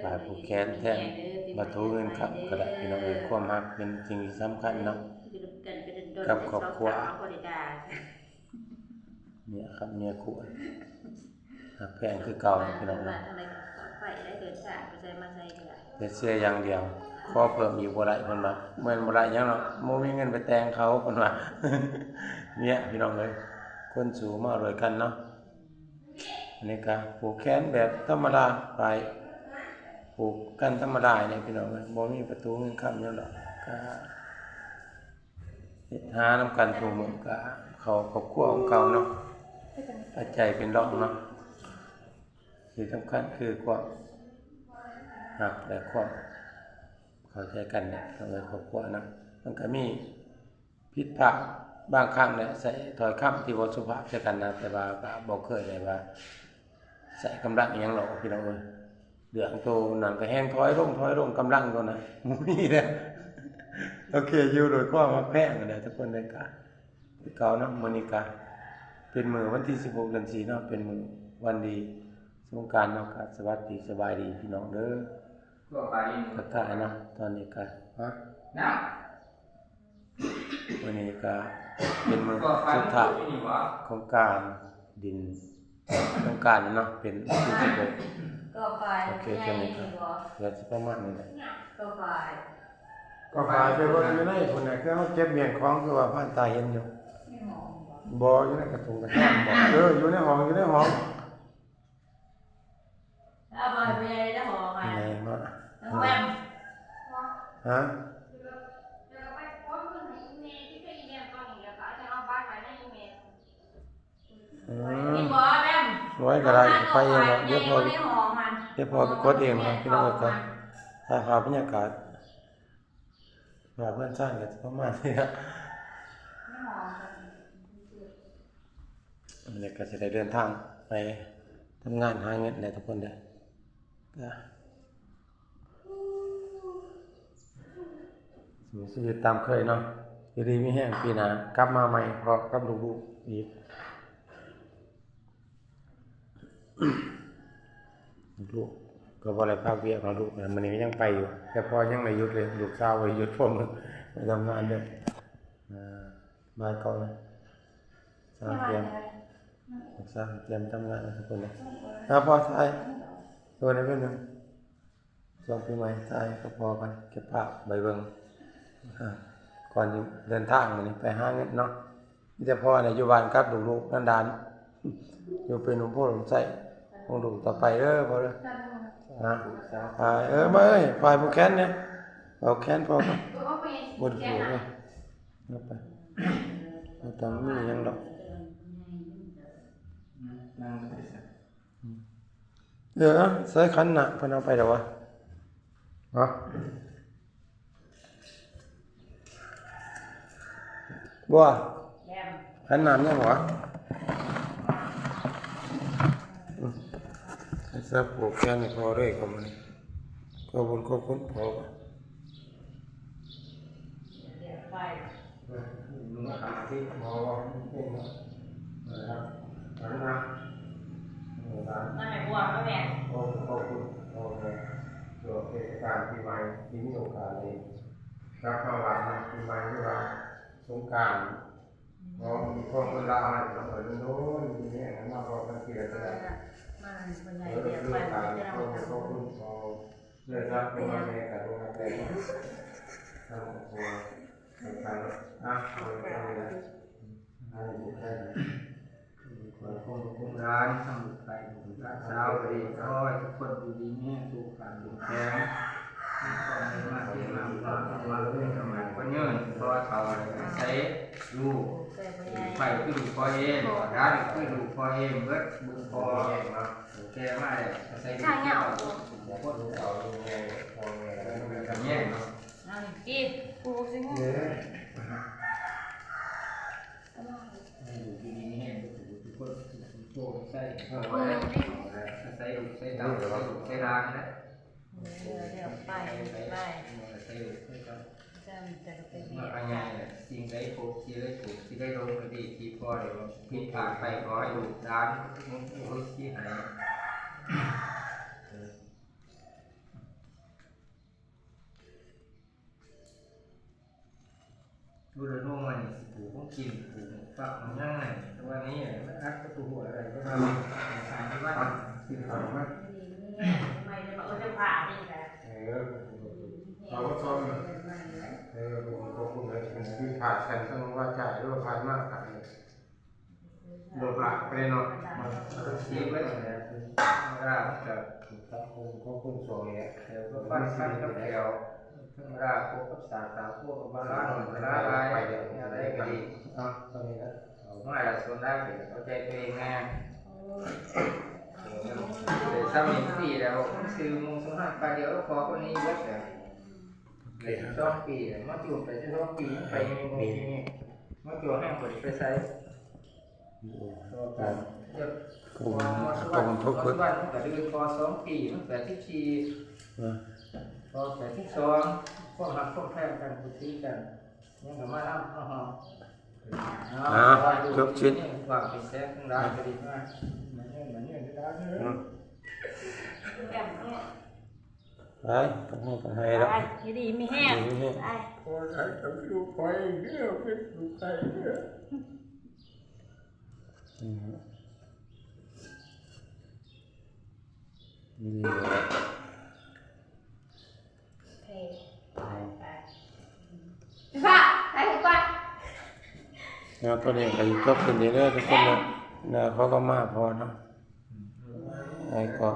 ປາຍຜູກແຂນແທນ ບໍ່ຖືເງິນຄ້ຳກໍໄດ້ ພີ່ນ້ອງເອີຍ. ຄວາມຮັກເປັນສິ່ງທີ່ສຳຄັນເນາະ ກັບຄອບຄົວ. ເມຍຄັບເມຍຄົວ ຮັກແພງຄືເກົ່າພີ່ນ້ອງເອີຍ. ແຕ່ເສຍຢ່າງດຽວ ຂໍເພີ່ມອີກບໍ່ໄດ້ເພິ່ນວ່າ. ແມ່ນບໍ່ໄດ້ຫຍັງເນາະ ບໍ່ມີເງິນໄປແຕ່ງເຂົາເພິ່ນວ່າ. ເມຍພີ່ນ້ອງເອີຍ ຄົນສູ້ມາດ້ວຍກັນເນາະ. ອັນນີ້ກະຜູກແຂນແບບທຳມະດາ ປາຍຜູກກັນທຳມະດານີ້ພີ່ນ້ອງເອີຍ ບໍ່ມີປະຕູເງິນຄ້ຳຫຍັງດອກ. ກະ ເຮັດຫານຳກັນທຸກມື້ ກະເຂົ້າຄອບຄົວຂອງເກົ່າເນາະ ເອົາໃຈເປັນລອງເນາະ. ທີ່ສຳຄັນຄືຄວາມຮັກ ແລະ ຄວາມເຂົ້າໃຈກັນແຫຼະ ໃນຄອບຄົວເນາະ. ມັນກະມີຜິດພາດບາງຄັ້ງແຫຼະ ໃຊ້ຖ້ອຍຄຳທີ່ບໍ່ສຸພາບໃສ່ກັນນະ ແຕ່ວ່າກະບໍ່ເຄີຍໄດ້ວ່າໃຊ້ກຳລັງອີ່ຫຍັງດອກ ພີ່ນ້ອງເອີຍ. ເລື່ອງໂຕນັ້ນກໍແຮ່ງຖອຍລົງ ຖອຍລົງ ກຳລັງໂຕນັ້ນບໍ່ມີແລ້ວ. ໂອເຄ ຢູ່ໂດຍຄວາມຮັກແພງຫັ້ນແຫຼະທຸກຄົນເດີ. ກະຄືເກົ່າເນາະ ມື້ນີ້ກະເປັນມື້ວັນທີສິບຫົກ ເດືອນສີ່ເນາະ ເປັນມື້ວັນດີສົງການເນາະ. ກະສະຫວັດດີສະບາຍດີພີ່ນ້ອງເດີ ທັກທາຍເນາະ. ຕອນນີ້ກະ ຮະ ມື້ນີ້ກະເປັນມື້ສຸດທ້າຍຂອງການຫຼິ້ນສົງການເນາະ ເປັນວັນທີສິບຫົກ. ໂອເຄ ຈັ່ງນີ້ກະ ກະຊິປະມານນີ້ແຫຼະ. ກໍຝາຍໄປເບິ່ງຢູ່ໃນພຸ້ນນະ ຄືເຮົາເກັບມ້ຽນຂອງ ຄືວ່າຜ່ານຕາເຫັນຢູ່. ບໍ່ ຢູ່ໃນກະທຸງກະຕາມບໍ່? ເອີ ຢູ່ໃນຫ້ອງ ຢູ່ໃນຫ້ອງ. ເອົາໄປໃຫ້ໃຫຍ່ເດີ ໃຫຍ່ມາ ແມ່ນບໍ່? ຮະ? ອືມ ໄວ້ກໍໄດ້ ໄປເອງເນາະ ດຽວພໍ່ ດຽວພໍ່ໄປກົດເອງເນາະ ພີ່ນ້ອງເອີຍ. ກະຖ່າຍພາບບັນຍາກາດ ວ່າເພື່ອນຊານກໍປະມານນີ້ລະ. ແລ້ວກໍຊິໄດ້ເດີນທາງໄປທຳງານຫາເງິນແຫຼະທຸກຄົນເດີ. ກໍໃຊ້ຊີວິດຕາມເຄີຍເນາະ ຢູ່ດີມີແຮງ ປີໜ້າກັບມາໃໝ່ພ້ອມກັບລູກໆອີກ. ລູກກໍບໍ່ໄດ້ພັກວຽກເນາະ ລູກ ມື້ນີ້ກໍຍັງໄປຢູ່ ແຕ່ພໍ່ຍັງໄດ້ຢຸດເລີຍ ລູກສາວບໍ່ໄດ້ຢຸດ ພໍ່ໄປທຳງານເດີ. ອ່າ ບາຍກ່ອນນະ ສາວຕຽມ ສາວຕຽມທຳງານນະທຸກຄົນນະ. ອ່າ ພໍ່ຖ່າຍໂຕນີ້ເປັນຫຍັງ? ຊ່ວງປີໃໝ່ ຖ່າຍກັບພໍ່ກ່ອນ ເກັບພາບໄວ້ເບິ່ງ ອ່າ ກ່ອນຊິເດີນທາງມື້ນີ້ໄປຫາເງິນເນາະ. ມີແຕ່ພໍ່ນະຢູ່ບ້ານກັບລູກໆຫຼານໆ ຢູ່ເປັນຮົ່ມໂພຮົ່ມໄຊຂອງລູກຕໍ່ໄປເດີພໍ່ເດີ. ນະ ອ່າ ເອີ ມາເອີຍ ຝາກຜູກແຂນແດ່ ເອົາແຂນພໍ່ກ່ອນ ບໍ່ໄດ້ຜູກເນາະ. ເອົາໄປ ບໍ່ຕ້ອງມີຫຍັງດອກ. ເອີ ໃສ່ຂັນນະ ເພິ່ນເອົາໄປແລ້ວວະ? ເນາະ ບໍ່ ແມ່ນ ຂັນນ້ຳຍັງວະ? ອືມ ໃສ່ຜູກແຂນໃຫ້ພໍ່ເລີຍ ກໍມື້ນີ້ ຂໍບຸນຂອບຄຸນພໍ່. ມາແມ່ບົວມາແມ່ ຂໍຂອບຄຸນພໍ່ແມ່ ຊ່ວງເທດສະການປີໃໝ່ທີ່ມີໂອກາດໄດ້ກັບມາບ້ານໃໝ່ປີໃໝ່ ຫຼືວ່າສົງການ ຂອງ ຂອງຄົນລາວເຮົາເນາະ. ເອີ ໂດນໆ ຢູ່ດີມີແຮງ ມາພໍ້ກັນເທື່ອ ເອີ ມາເປັນຍາຍ ເອີ ເປັນຍາຍ ຂອບຄຸນ ຂອ ເລີຍຄັບ ພໍ່ແມ່ກັບລູກແມ່ ທັງຄອບຄົວ ທັງ ອ່ະ ເອົາໄວ້ເທົ່ານີ້ແຫຼະ ໃຫ້ ໃຫ້ ຂໍໃຫ້ລູກຫຼານ ທັງລູກໄສ້ລູກສາວ ກໍດີ ຂໍໃຫ້ທຸກຄົນຢູ່ດີມີແຮງ ສຸຂະພາບເຂັ້ມແຂງ ມີຄວາມໄດ້ມາເກັບມາ ມາເປັນກຳລັງຄົນຍືນ ພໍເຖົ້າແລ້ວກໍໃສ່ລູກ ລູກໄສ້ຄືລູກພໍ່ເອງ ຫຼານຄືລູກພໍ່ເອງ ເບິດ ເບິ່ງພໍ່ ແກ່ມາແລ້ວກໍໃສ່ລູກ ທາງຍາວ ເອີ ເອີ ໃຫ້ຢູ່ດີມີແຮງເບິດທຸກຄົນ ໃສ່ລູກໃສ່ເຕົ້າ ໃສ່ລູກໃສ່ຫຼານນະ ເອີ ເອີ ໄປ ໄປ ໃສ່ລູກໃສ່ເຕົ້າ ສິ່ງໃດພົບ ສິ່ງໃດຖືກ ສິ່ງໃດຫຼົງ ກໍດີທີ່ພໍໄດ້ຜິດພາດໄປ ຂໍໃຫ້ລູກຫຼານ ໂອໂຫສິໃຫ້. ເອີ ເຮົາກໍຊອບ ເອີ ຂອບຄຸນເດີ ທີ່ພາກັນທັງວາຈາ ຫຼືວ່າຜ່ານມາກັນ ລົບລາໄປເນາະ ມັນເສຍເບິດແລ້ວ ທຳມະດາມັນກໍ ຂອບຄຸນສອງນີ້ແຫຼະ ແຖວກໍຟັນກັບແຖວ ທຳມະດາ ຄົບກັບສາກ ສາວຄົບກັບບາລາ ໜ້ອຍບາລາຫຼາຍ ແນວໃດກໍດີ ເອົາ ສ່ຳນີ້ລະ ເອົາມາຫຼາຍສ່ວນຫຼາຍ ເອົາໃຈຕົວເອງແດ່ ເອີ ສ່ຳນີ້ດີແລ້ວ ມັນຊື່ໝູ່ຊຸມເຮົາປາດດຽວ ແລ້ວພໍຄົນນີ້ເບິດແລ້ວ ໄດ້ສິບສອງປີແລ້ວ ມາຈູດໄປສິບສອງປີ ມັນໄປຢູ່ໝູ່ທີ່ນີ້ ມາຈົວໃຫ້ບໍ່ໄດ້ໄປໃສ ກໍມັນທຸກ ມັນກໍເດືອນພໍສອງປີ ມັນແປດສິບສີ່ ພໍແປດສິບສອງ ຄວາມຮັກຄວາມແພງກັນ ຜູ້ຕີກັນ ຍັງກໍມານຳເຮົາ ເອົາ ຈົບສິ້ນ ຄວາມເປັນແທ້ທັງຫຼາຍກໍດີມາ ມາເງິນ ມາເງິນ ໄປ ຕ້ອງໃຫ້ ຕ້ອງໃຫ້ແລ້ວ ຢູ່ດີມີແຮງ ຢູ່ດີມີແຮງ ໄປ ຂໍໃຫ້ກັບລູກຂ້ອຍເດີ ເປັນລູກໄກ່ເດີ ອືມ ນີ້ແຫຼະ ໂອເຄ ໄປ ໄປ ໄປ ໄປ ໄປ ແລ້ວຕົວນີ້ກໍຈະຈົບຂຶ້ນນີ້ເດີທຸກຄົນເນາະ ແລ້ວເຂົາກໍມາພໍເນາະ ແລ້ວກໍ